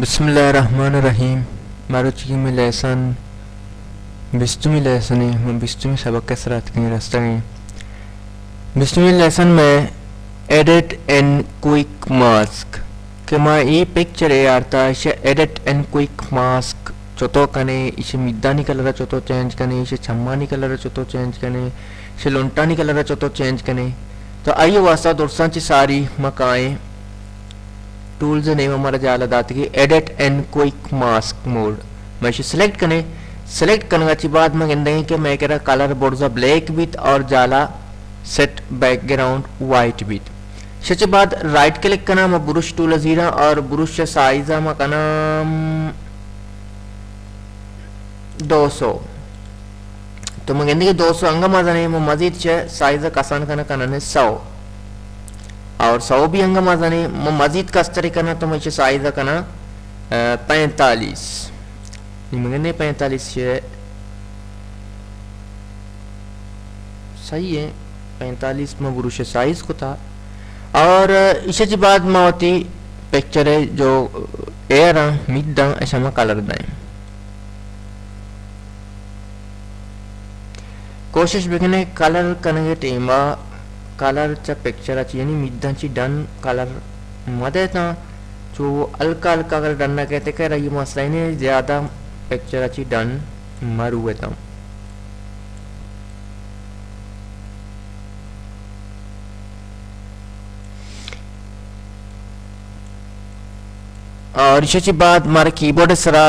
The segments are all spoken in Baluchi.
بسم اللہ الرحمن الرحیم۔ مروچی میں لیسن، بیستمی لیسن ہے، میں بیستمی سبق کے سرات کے رستگیں۔ بیستمی لیسن میں ایڈٹ ان کوئک ماسک، کہ ما اے پکچر اے آرتا، ایشی ایڈٹ ان کوئک ماسک چطور کنے، ایشی میدانی کلر چطور چینج کنے، ایشی چمانی کلر چطور چینج کنے، ایشی لنٹانی کلر چطور چینج کنے۔ تو آئی واسطہ درساں چی ساری ما کائیں۔ ٹولز نیم ہمارا جالا داتگی ایڈٹ ان کوئک ماسک موڈ۔ میں ایشی سلیکٹ کنے، سلیکٹ کنگا چی بعد ما گندگیں کہ میں کرا کلر برزا بلیک بیت اور جالا سیٹ بیک گراؤنڈ وائٹ بیت۔ شچ بعد رائٹ کلک کنا، ما بروش ٹول زیرا اور بروش سائز ما کنا دو سو۔ تو من گندگی دو سو انگا مزنیں، من مزید چہ سائز کسان کنا کنن سو۔ اور سو بھی انگا مزنیں، من مزید کستری کنا تو من چہ سائز کنا، آ، پینتالیس۔ نی من گندے پینتالیس چہ صحیح ہے، پینتالیس من بروش سائز کتا۔ اور ایشی چی بعد ما وتی پکچر جو ایرا میداں ایشا ما کلر دائیں۔ کوشش بکنے کلر کنگے ٹیما کلر چا پکچر چی، یعنی میداں چی ڈن کلر مدے تا، چو ہلکا ہلکا اگر ڈن نہ کہتے کہ رہی مسئلہ نہیں، زیادہ پکچر چی ڈن مروے تا۔ اور ایشی چی بعد مارا کیبورڈ سرا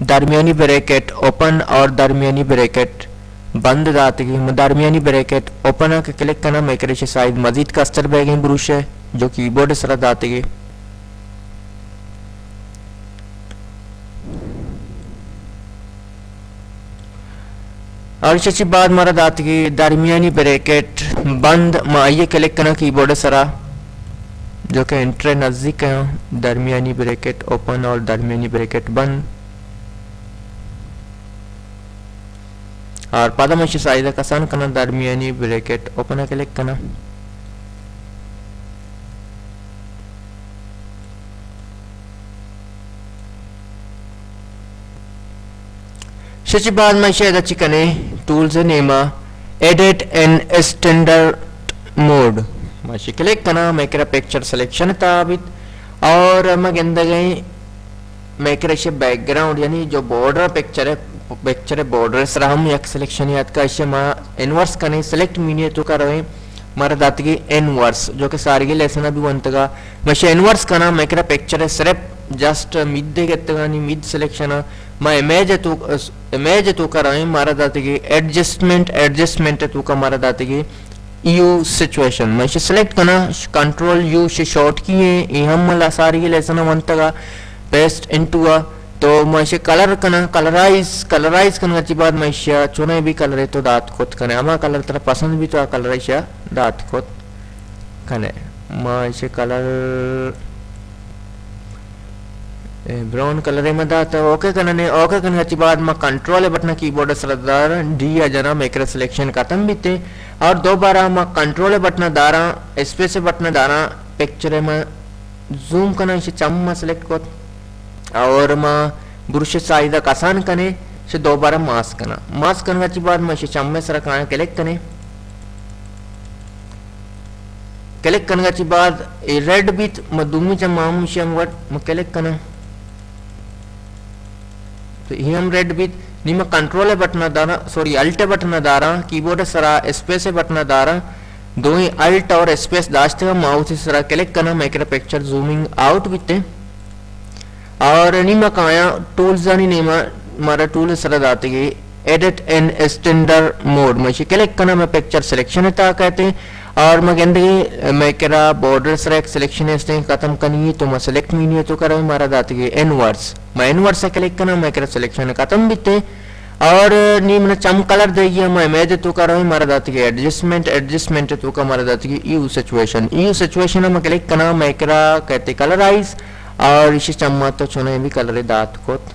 درمیانی بریکٹ اوپن اور درمیانی بریکٹ بند داتگی۔ من درمیانی بریکٹ اوپن کے کلک کنا، میں کرے سائز مزید کستر بیگیں بروش ہے جو کیبورڈ سرا داتگی۔ اور ایشی چی بعد مارا داتگی درمیانی بریکٹ بند، ما آئیے کلک کنا کیبورڈ سرا، جو کہ انٹر نزدیک ہیں، درمیانی بریکٹ اوپن اور درمیانی بریکٹ بند۔ اور پدا من ایشی سائز کسان کنا، درمیانی بریکٹ اوپن کلک کنا۔ شچ بعد ما ایشی ادا چی کنے، ٹولز نیما ایڈٹ ان اسٹینڈرڈ موڈ۔ ما ایشی کلک کنا، میں کرا پکچر سلیکشن تا بیت اور ما گندگیں میں کرا ایشی بیک گراؤنڈ، یعنی جو بارڈر پکچر ہے، پکچر بارڈر سرا ہم یک سلیکشن یات کا، ایشی ما انورس کنے، سلیکٹ مینیو توکا رویں، مارا داتگی انورس، جو کہ سارگی لیسن بھی ونتگا۔ میں ایشی انورس کنا، میں کرا پکچر ہے صرف جسٹ مید دے گتگانی مید سلیکشن ہے۔ ما امیج تو، امیج توکا رویں، مارا داتگی ایڈجسٹمنٹ، ایڈجسٹمنٹ توکا مارا داتگی یو سچویشن۔ میں ایشی سلیکٹ کنا، کنٹرول یو ایشی شارٹ کی ہیں، یہ ہم ملا ساری لیسن ونتگا، پیسٹ انٹو آ۔ تو میں ایشی کلر کنا، کلرائز، کلرائز کنگا چی بعد میں ایشی چونے بھی کلر تو دات کت کنے، ہما کلر ترا پسند بھی تو آ کلر ایشی دات کت کنے۔ ما ایشی کلر اے، براؤن کلر ء ما دات، اوکے کننے، اوکے کننے چی بعد ما کنٹرول بٹن کیبورڈ سر دار، ڈی ء جنا میکر سلیکشن ختم بیتے، اور دوبارہ ما کنٹرول بٹن داراں، اسپیس بٹن داراں، پکچر ء ما زوم کناں، ایشی چم ما سلیکٹ کت، اور ما بروش سائز ء کسان کنے، ایشی دوبارہ ماسک کناں، ماسک کنگا چی بعد ما ایشی چم ء سر کایاں کلک کنے۔ کلک کنگا چی بعد اے ریڈ بیت، ما دومی چم ہم ایشی ہم وٹ ما کلک کناں۔ تو یہ ہم ریڈ بیت، نی ما کنٹرول بٹن داراں، سوری، الٹ بٹن داراں، کیبورڈ سرا اسپیس بٹن داراں، دوئیں الٹ اور اسپیس داشتگا، ماؤس سرا کلک کناں، میکر پکچر زومنگ آؤٹ بیتے۔ اور نی ما کایاں ٹولز آنی نیما، مارا ٹول سر داتگی ایڈٹ ان اسٹینڈرڈ موڈ، ما ایشی کلک کناں، میں پکچر سلیکشن تا کہتے ہیں، اور ما گندگی میں کرا بارڈر سر ایک سلیکشن ہے، اس نے ختم کنی تو ما سلیکٹ مینیو تو کرو، مارا داتگی انورس، میں انورس کلک کناں، میں کرا سلیکشن ختم بیتے۔ اور نی من چم کلر دے گیا، میں امیج تو کرو، مارا داتگی ایڈجسٹمنٹ، ایڈجسٹمنٹ تو کا مارا داتگی یو سچویشن، یو سچویشن میں کلک کناں، میں کرا کہتے کلرائز، اور ایشی چما تو چنے بھی کلر دات کت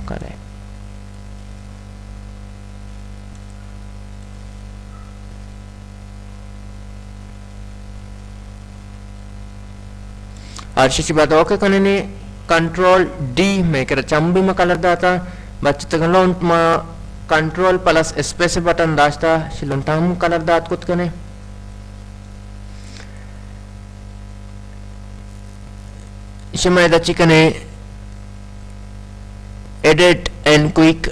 کرے۔ اور ایشی چی بعد اوکے کننے، کنٹرول ڈی، مئے کرا چم بھی ما کلر داتا، بچتگاں لونٹ، ما کنٹرول پلس اسپیس بٹن داشتا، شی لونٹا ہم کلر دات کت کنے۔ شما ادا چی کنے، ایڈٹ ان کوئک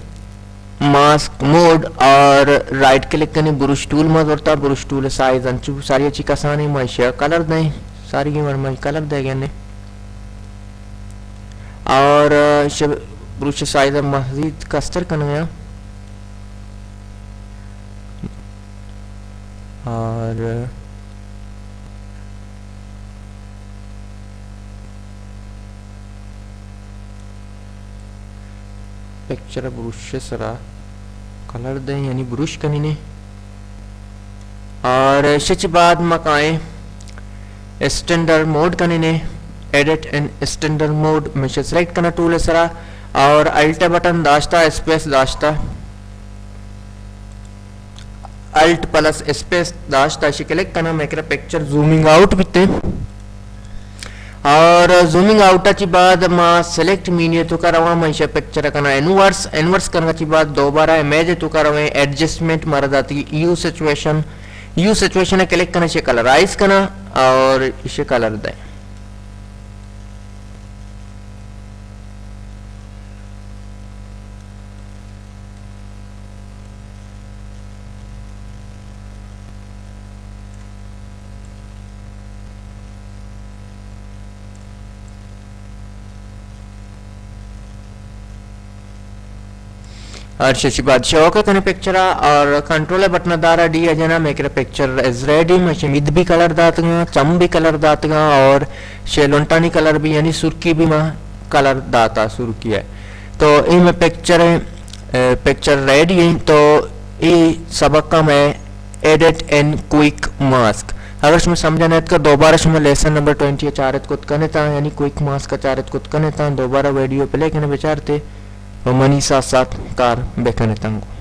ماسک موڈ اور رائٹ کلک کنے، بروش ٹول ما زورتا، بروش ٹول سائز انچو ساری چی کسانے، ما ایشی کلر دیں، ساری کی من ما کلر دے گنے۔ اور شب بروش سائز مزید کستر کنگا۔ اور پکچر بروش سرا کلر دیں، یعنی بروش کنینے۔ اور شچ بعد ما کائیں اسٹینڈرڈ موڈ کنینے، ایڈٹ ان اسٹینڈرڈ موڈ، مئے سلیکٹ کنا ٹول سرا اور الٹ بٹن داشتا، اسپیس داشتا، الٹ پلس اسپیس داشتا، شی کلک کنا، مئے کرا پکچر زومنگ آؤٹ بیتے۔ اور زومنگ آؤٹ چی بعد ما سلیکٹ مینیو توکا رواں، ما ایشی پکچر کنا انورس، انورس کرنا چی بعد دوبارہ امیج توکا رویں، ایڈجسٹمنٹ مارا داتی you situation, you situation click کنا، شی کلرائز کنا اور ایشی کلر دیں۔ اور ششی بعد شوق کنے پکچر اور کنٹرول بٹن دارا ڈی اجنا، مئے کرا پکچر از ریڈی، مئے شمید بھی کلر داتگا، چم بھی کلر داتگا اور شی لونٹانی کلر بھی، یعنی سرکی بھی ما کلر داتا، سرکی ہے۔ تو اے مئے پکچر ہے، اے، پکچر ریڈی ہیں۔ تو اے سبق کا مئے ایڈٹ ان کوئک ماسک۔ اگر شما سمجھا نہ اتکا، دوبارہ شما لیسن نمبر ٹوئنٹی چارت کت کنے تا، یعنی کوئک ماسک چارت کت کنے تا، دوبارہ ویڈیو پلے کنے بچارتے و منی ساتھ ساتھ کار بکنے تنگو۔